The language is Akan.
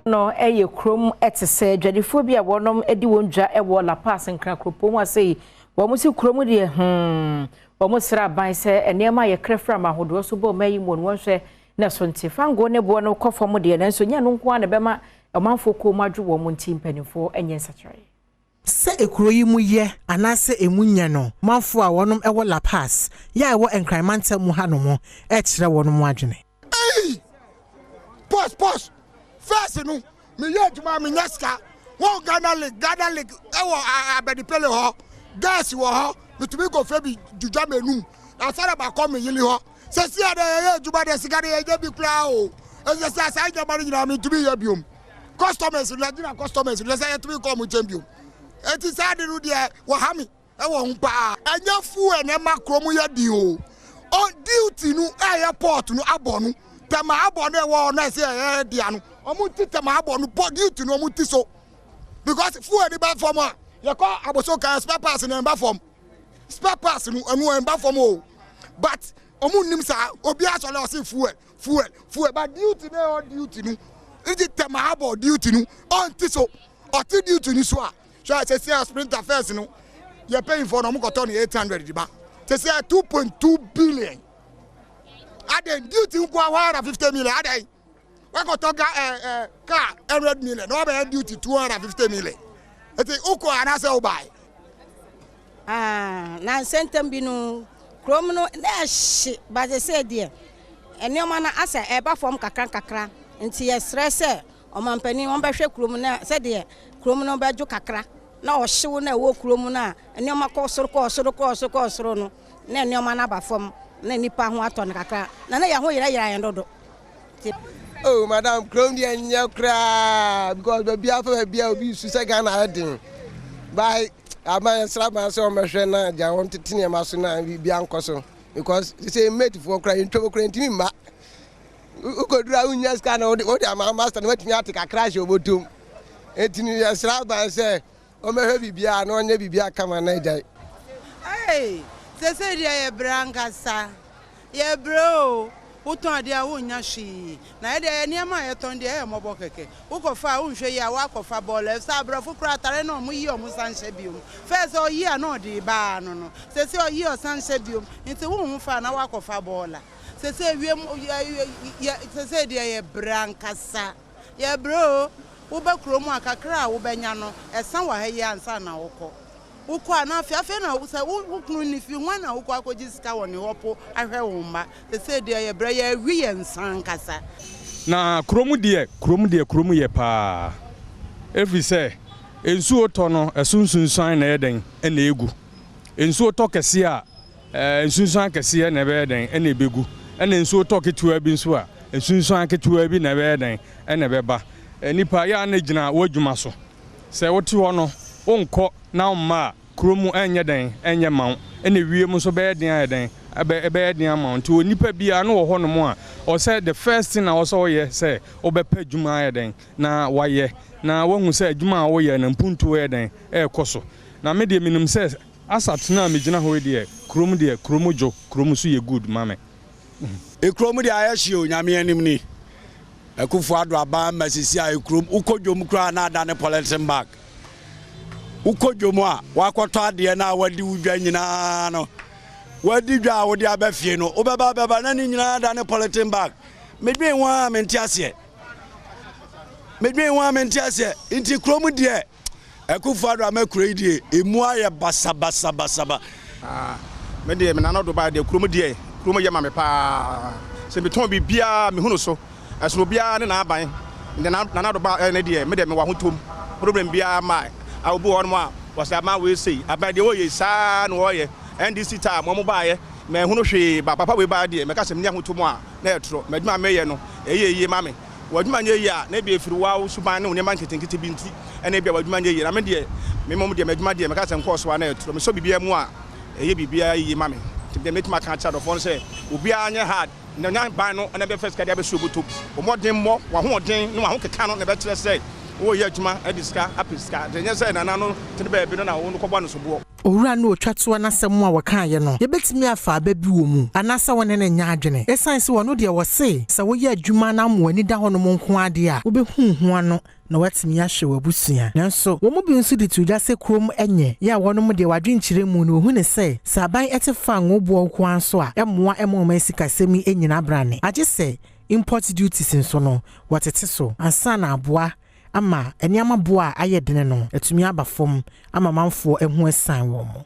No yɛ kurom te sɛ dwadifoɔ bi a wɔnom di wɔn dwa wɔ La Paz Nkran kuropɔn mu ase yi. Wɔn si kurom deɛ wɔn srɛ aban sɛ nneɛma a yɛkra firi ahodoɔ so bɔ ɔman yi mu no wɔnhwɛ na so nte fango ne boɔ no kɔ fam deɛ, nanso nyɛ no nko ara na ɛbɛma ɔmanfoɔ kɔn mu adwo wɔn, nti mpanimfoɔ nyɛ nsakyerɛ. Sɛ ekuro yi mu yɛ anaasɛ emu nyɛ no, manfoɔ a wɔnom ɛwɔ La Paz yɛ a ɛwɔ Nkran mantam mu hanom ɛkyerɛ wɔn mu adwene. Hey! Pause, pause. First no, meyɛ adwuma, menya sika. Wɔn Ghana Link, Ghana Link ɛwɔ Abɛdipele hɔ. Gas wɔ hɔ, metumi kɔ fɛ bi dwudwa m'anum. Ansa na bakɔ me yili hɔ. Sɛsi a dɛ yɛyɛ adwuma dɛ sika de yɛnyɛ bi koraa o. Ɛsɛ sɛ saa nneɛma no nyinaa metumi yɛ biom. Customers no, Nigeria customers no, sɛ yɛtumi kɔ ɔmo nkyɛn biom. Eti saa de no deɛ, wɔha me ɛwɔ ho paa. Ɛnyɛ fuel na ɛma kurom yɛ di o. O duty no ɛyɛ port no abɔ no. Tɛma abɔ no ɛwɔ hɔ na ɛsɛ ɛyɛ dea no. Ɔmo ti tɛma abɔ no port duty no ɔmo ti so. Because fuel ni bɛ fam a, yɛkɔ aboso kan spare parts na ɛba fam. Spare parts no ɛno ɛba fam o. But ɔmo nim saa obi asɔre ɔsi fuel, fuel, fuel, but duty na ɛwɔ duty no. Nti tɛma abɔ duty no ɔnti so. Ɔte duty ni so a, hwɛ sɛ sprinter first no yɛ paying for na ɔmo kɔtɔ no 800 di ba sɛ 2.2 billion adan duty nko a 150 million adan wakɔtɔ ga ɛ ɛ car 100 million na wabɛyɛ duty 250 million, eti ukɔ anaasɛ ɔbaa. Ah, na nsɛntɛm bi no kurom no na ɛhye bade sɛ deɛ nneɛma no asɛ ɛba fam kakra kakra, nti yɛsrɛ sɛ ɔmampanin wɔn bɛhwɛ kurom no sɛdeɛ kurom no bɛdwo kakra na ɔhyew na ɛwɔ kurom no a nneɛma kɔ soro, kɔɔ soro, kɔɔ soro, kɔɔ soro no na nneɛma no aba fam na nipa ho atɔ no kakra na yɛn ho yerɛyerɛ yɛn dodo. Oh madam, kurom deɛ nyɛ koraa because baabi afa baabi a obi su sɛ Ghana ayɛ den by aban, yɛsrɛ aban sɛ ɔmmɛhwɛ na gya wɔn tete nneɛma so na biribi ankɔ so because sɛ matefoɔ koraa yɛntwam koraa ntumi mma. Wokɔduru a wonya sika na wode ama master na watumi ate kakra ahyɛ wɔbɔtom, enti no yɛsrɛ aban sɛ ɔmmɛhwɛ biribiara na ɔnyɛ biribiara kama na agyae. Hey, sese deɛ yɛbrɛ ankasa, yɛbrɛ o. Wotɔn adeɛ a wonnya hwee na yɛdeɛ yɛ nneɛma a yɛtɔn deɛ ɛyɛ mmɔbɔ kɛkɛ. Wokɔfa a wonhwɛ yi a woakɔfa bɔɔlo sɛ aborɔfo koraa atare na ɔmo yi ɔmo san hyɛ biom. Fɛɛ sɛ ɔyi a na ɔde baa no sese ɔyi ɔsan hyɛ biom, nti wohu fa na woakɔfa bɔɔla. Sese wiem yɛ sese deɛ yɛbrɛ ankasa, yɛbrɛ o. Wobɛ kurom a kakra a wobɛnya no ɛsan wɔ ha yi ansa na wokɔ. Wokɔ a na afei na sɛ wo kunu ni fi hwan na wokɔ akɔgye sika wɔ ne hɔ po ahwɛ wo mma. Sese deɛ yɛbrɛ, yɛawi yɛn nsa ankasa. Na kurom deɛ, kurom deɛ, kurom yɛ paa ɛfiri sɛ nsuo tɔ no ɛso nsunsuan na ɛyɛ dɛn ɛna egu. Nsuo tɔ kɛseɛ a nsunsuan kɛseɛ na ɛbɛyɛ dɛn ɛna ɛbɛgu, ɛna nsuo tɔ ketewa bi nso a nsunsuan ketewa bi na ɛbɛyɛ dɛn ɛna ɛbɛba. Nipa yɛ a na gyina w'adwuma so sɛ wote hɔ no wonkɔ na womma a kurom ɛnyɛ dɛn ɛnyɛ ma wo, ɛna wiem nso bɛyɛ den ayɛ dɛn ɛbɛyɛ den ama wo. Nti onipa biara no wɔ hɔnom a ɔsɛ the first thing a ɔsɛ ɔyɛ sɛ wobɛpɛ adwuma ayɛ dɛn na wayɛ na wahu sɛ adwuma a woyɛ no mpuntuo yɛ dɛn ɛɛkɔ so. Na me deɛ menim sɛ asa tena a megyina hɔ yi deɛ, kurom deɛ, kurom dwo, kurom nso yɛ good ma me. Ekurom deɛ ayɛ hye o. Nyame anim ni, Akufo Ado aban ma sisi a ekurom wokɔ dwom koraa na ada ne polythene bag. Wokɔ dwom a wakɔtɔ adeɛ na wadi wo dwa nyinaa no, wadi dwa a wode aba fie no, wobɛba bɛba na ne nyinaa da ne polythene bag. Medwen ho a mente aseɛ, medwen ho a mente aseɛ. Nti kurom deɛ Akufo Ado ama kuro yi deɛ emu ayɛ basabasabasaba. Me deɛ me nana do ba deɛ, kurom deɛ, kurom yɛ ma me paa sɛ metɔn biribiara mehunu so ɛsono obiara ne n'aban. Nti nana do ba ɛne deɛ me deɛ mewɔ ahotom problem biara ma a obi wɔ hɔnom a wɔsɛ ama wei sei aban deɛ wɔyɛ saa na wɔyɛ NDC time wɔn baayɛ mɛ ehunu hwee ba papa wei baa deɛ mɛka sɛ meni ahotom a na ɛtorɔ mɛ adwuma mɛyɛ no ɛyɛ yie ma me. W'adwuma nyɛ yie a na ebi efiri wa suban ne wo nneɛma nketenkete bi nti ɛna ebi a w'adwuma nyɛ yie. Na me deɛ me mom deɛ m'adwuma deɛ mɛka sɛ nkɔɔ so a na ɛtorɔ mesɔ biribiara mu a ɛyɛ biribiara yie ma me. Nti deɛ mɛtumi aka akyerɛ adɔfoɔ no sɛ obiara nyɛ hard na nya ban no ɛna bɛfɛ sika de abɛsi obotom. Wɔmmɔden mmɔ w'ahoɔden ne w'ahokeka no na ɛbɛkyerɛ sɛ wɔreyɛ adwuma de sika apɛ sika, nti ɛnyɛ sɛ nana no tene baabi no na wo no kɔbɔ no soboɔ. Owura no otwa toɔ n'asɛm a wɔkaeɛ no, yɛbɛtumi afa aba bi wɔ mu anaasɛ wɔne no nyɛ adwene. Ɛsiane sɛ wɔno deɛ wɔse sɛ woyɛ adwuma na ama w'ani da hɔnom nko adeɛ a, wobɛhu ho ano na woatumi ahwɛ w'abusua. Nanso wɔn mu bi nso de to dwa sɛ kurom nyɛ yɛ a wɔnom deɛ w'adwenkyerɛ mu no wɔhu ne sɛ sɛ aban te fa ngo boɔ nko ara nso a, ɛmmoa ma ɔman sikasɛm yi nnyina brane. Agye sɛ import duties nso no wɔtete so ansa na aboa ama nneɛma boɔ a ayɛ dene no atumi aba fam ama manfoɔ ho asiane wɔn.